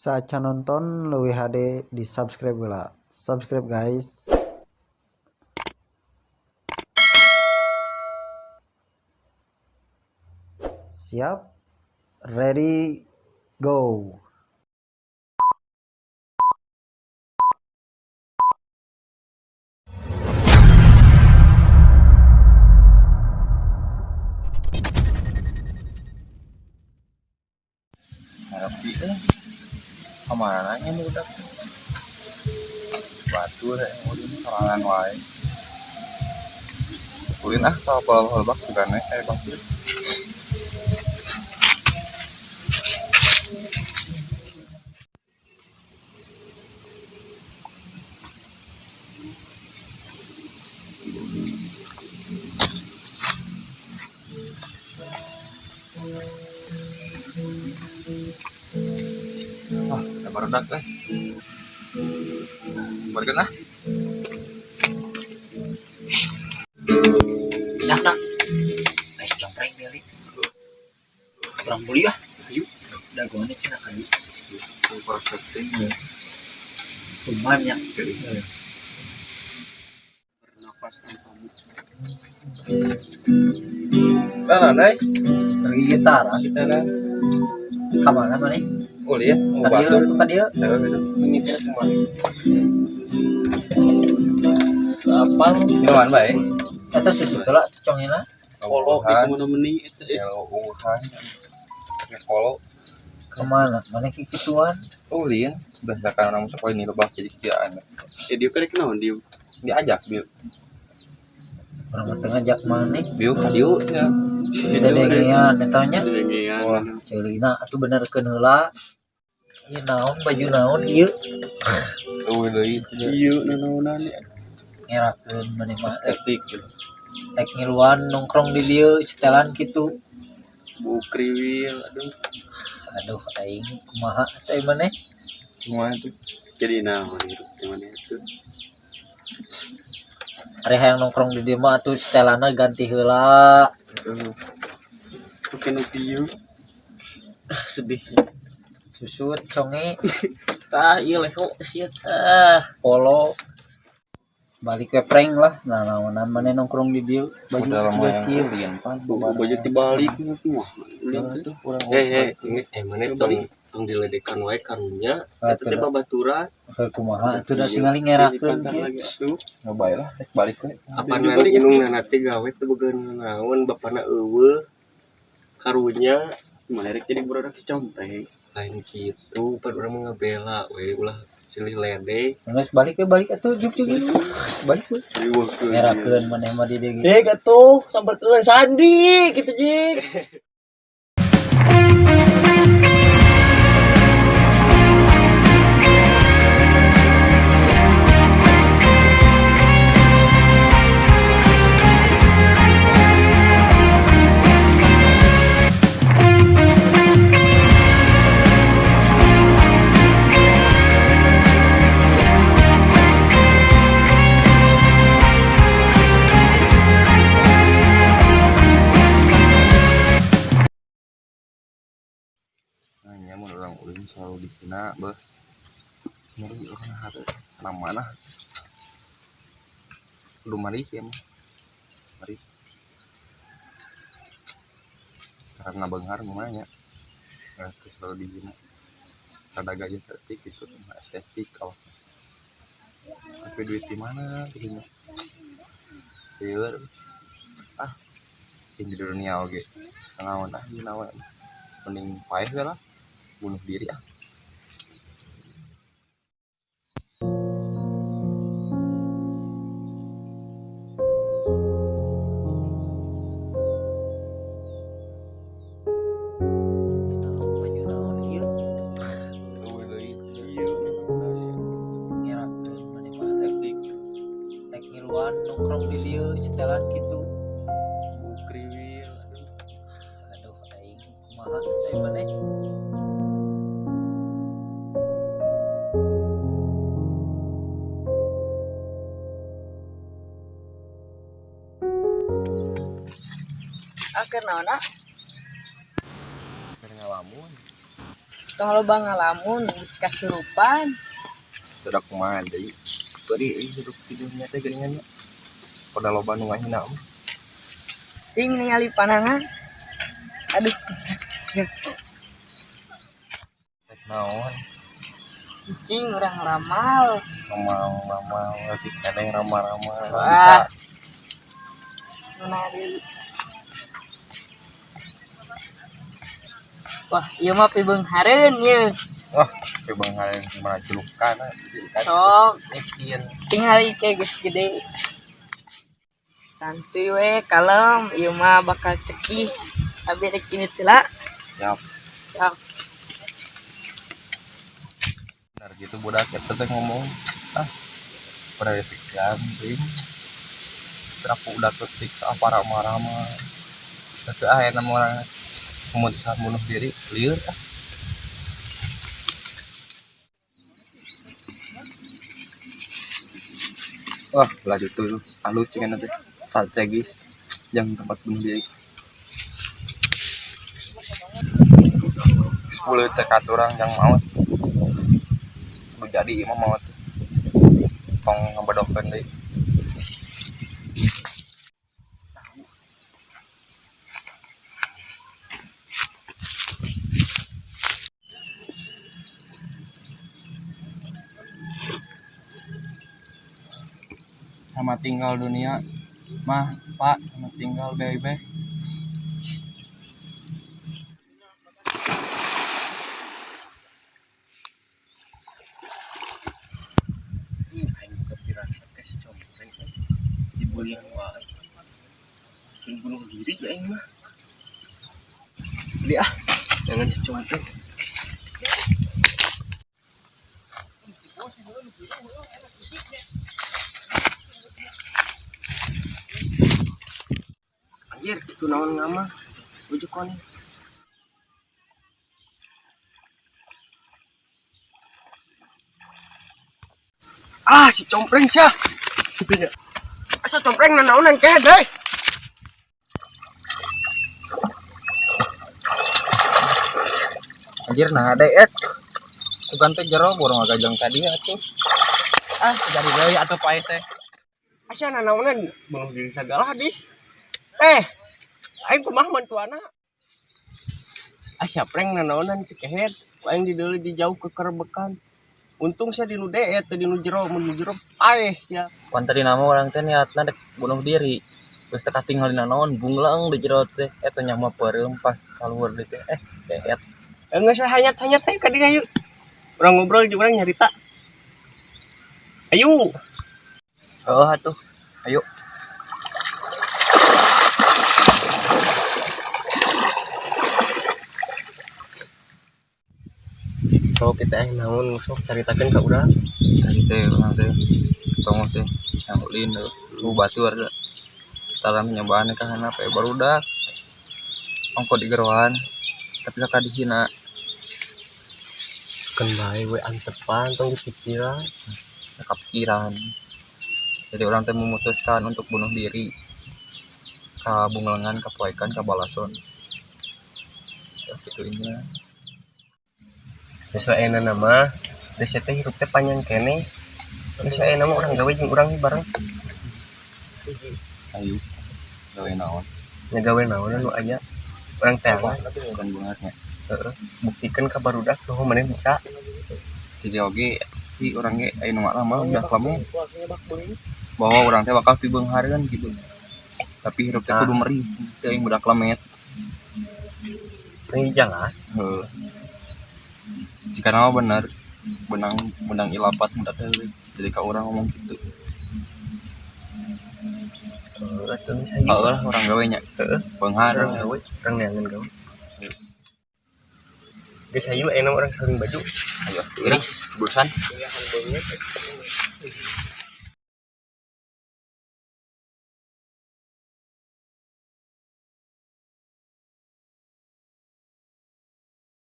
Saacan nonton leuwih hade di subscribe heula. Subscribe guys. Siap? Ready? Go. Ngerti eh. Kemana nya budak? Batur yang ulin sorangan wae. Ulin ah kalau pola lebak juga nih kayak batur. Ah, ada barudak eh. Sambarkeun ah. Dak dak. Guys, compreng beli. Kurang beli ah. Ayo. Dagoannya cenah kayu. Prospecting ya. Lumayan ya. Bernapas tanpamu. Nah, nah, Pergi gitar ah. kita lah. Ka mana maneh? Ulin, mau Ka dieu batur. tuh ka dieu. Ya, gitu. Ini kira kemana? Apal Minuman bae. eta susu teh lah congena. Kolok itu mana meni itu. Ya, unguhan. Ya, kolo. Kemana? Mana kikituan? Ulin, berdasarkan orang sekolah ini lebak jadi setiaan. Eh dia kira kenaon dia. Diajak biu. Urang mah teu ngajak maneh. Biu ka dieu cenah. Dedengean eta nya. Dedengean. Wah. Ceulina atuh benerkeun heula. Ieu naon baju naon ieu? Eueuh deui cenah. Iya, nanaonan ya. Ngerakeun maneh mah Estetik gitu. rek ngiluan nongkrong di dieu setelan kitu. Bu kriwil, aduh. Aduh aing kumaha teh maneh? Cuma itu Jadi naon hidup teh maneh itu. Ari hayang nongkrong di dieu mah atuh setelanna ganti heula. Oke nu kieu. Sedih. Susut conge Tah ieu leho sia tah. polo balik ke prank lah nah naonan maneh nongkrong di dieu baju udah lama udah yang kieu ulin pan. Baju tibalik mah. Ulin tuh. Urang Eh, ini eh mana tong tong diledekan wae karunya eta teh babaturan Heuh kumaha atuh da tingali ngerakeun Dipantar kieu lagi atuh. Nyobain lah, rek balik we. apa nanti indungna nanti gawe teh boga naon bapana eueuh karunya Mana rek jadi budak compreng. lain kitu pan urang mah ngabela we ulah silih ledek geus balik we balik atuh juk juk juk. Balik we Riweuh ngerakeun maneh mah di dieu ge. Jik atuh samperkeun Sandi gitu Jik. Nah, nya mun urang ulin selalu dihina beuh. Nyeri urang hate kana mana. Kudu maris ya mah. Maris. Karena beunghar kumaha nya. Nah, terus selalu dihina. Rada gaya saeutik gitu, estetik awakna. Tapi duit di mana gitu nya. Lieur. Ah, sing di dunia oge. Naon ah dina we. Mending paeh we lah. Bunuh diri ah. Baju naon ieu Eueuh deui. Iya, ngerakeun maneh mah Estetik. rek ngiluan nongkrong di dieu setelan kitu. Bu kriwil, aduh. Aduh aing kumaha teh maneh? Ah naon ah? Keur ngalamun. Tong loba ngalamun geus kasurupan. Sudah kumaha deui. Beri hidup di dunia teh geuningan nya. Pada loba nu ngahina mah. Cing ningali panangan. Aduh. Rek naon? Cing urang ramal. Ramal-ramal leutik keneh ramal-ramal. Wah. Menarik. Wah, ieu mah pibeunghareun ieu. Wah, pibeunghareun kumaha celukan Sok miskin. Tingali ke geus gede. Santuy we, kalem, ieu mah bakal cekih. Abi rek ini teh lah. Siap. Siap. Benar gitu budak eta teh ngomong. Ah, pada pikiran teuing. Aku udah tersiksa apa ramah-ramah. Terus ah enak orang memutuskan bunuh diri, liur ah. Wah, lah itu halus sih kan nanti strategis yang tempat bunuh diri. 10 tekad orang yang maut. Jadi imam maut. Tong ngabedokeun deui. Sama tinggal dunia mah pak, sama tinggal bebe. Aing buka pirasat ke si Compreng dibully wae. Cun bunuh diri ya aing mah. Beli ah, jangan si Compreng. Anjir, itu naon ngama? Bujuk koni. Ah, si Compreng sia. Asa Compreng nanaonan ke deui. Anjir nah deet. Sugan teh jero borong agajeng tadi atuh. Ah, jadi deui atuh pae teh. Asa nanaonan bunuh diri sagala di. Aing kumaha mantuana? Asa preng nanaonan cikehet, ku aing dideuli di jauh ke kerebekan. Untung sia di nu deet teu di nu jero, mun di jero paeh sia. Pan tadi nama orang teh niatna dek bunuh diri. Geus teh katingal dina naon bungleung di jero teh. Eta nya mah peureum pas kaluhur deui teh. Deet. Geus hanyat-hanyat teh ka dieu hayu. Urang ngobrol jeung urang nyarita. Ayo. Heuh atuh. Ayo. Sok kita naon sok caritakeun ka urang. Tadi teh urang teh tong teh yang ulin lu batur talang nyobaan ka handap barudak. Ongko digeroan tapi kakak dihina. Keun bae we antepan tong dipikiran. Kepikiran. Jadi orang teh memutuskan untuk bunuh diri. Ka Bunglengan, ka Poekan, ka Balason. Ya gitu ini. Geus ayeuna nama desa teh hirup teh panjang keneh. Geus ayeuna mah urang gawe jeung urang bareng. Ayo. Gawe naon? Nya gawe naon anu aya. Urang teh apa? Bukan beungeutnya. Heeh. Buktikeun ka barudak tuh maneh bisa. Jadi oge si urang ge aya nu lama udah kamu bahwa urang teh bakal dibeungharkeun gitu. Tapi hirup teh kudu merih teu aing budak lemet. Ini jalan. Heeh. Jika nama bener benang ilapat budak teh jadi ka urang ngomong gitu. Heeh, atuh bisa ieu. Heeh lah urang gawe nya. Heeh. Beunghar. Urang gawe, urang neangan gawe. Geus hayu ayeuna urang saling baju. Ayo, iris, burusan. Iya, han beungeut.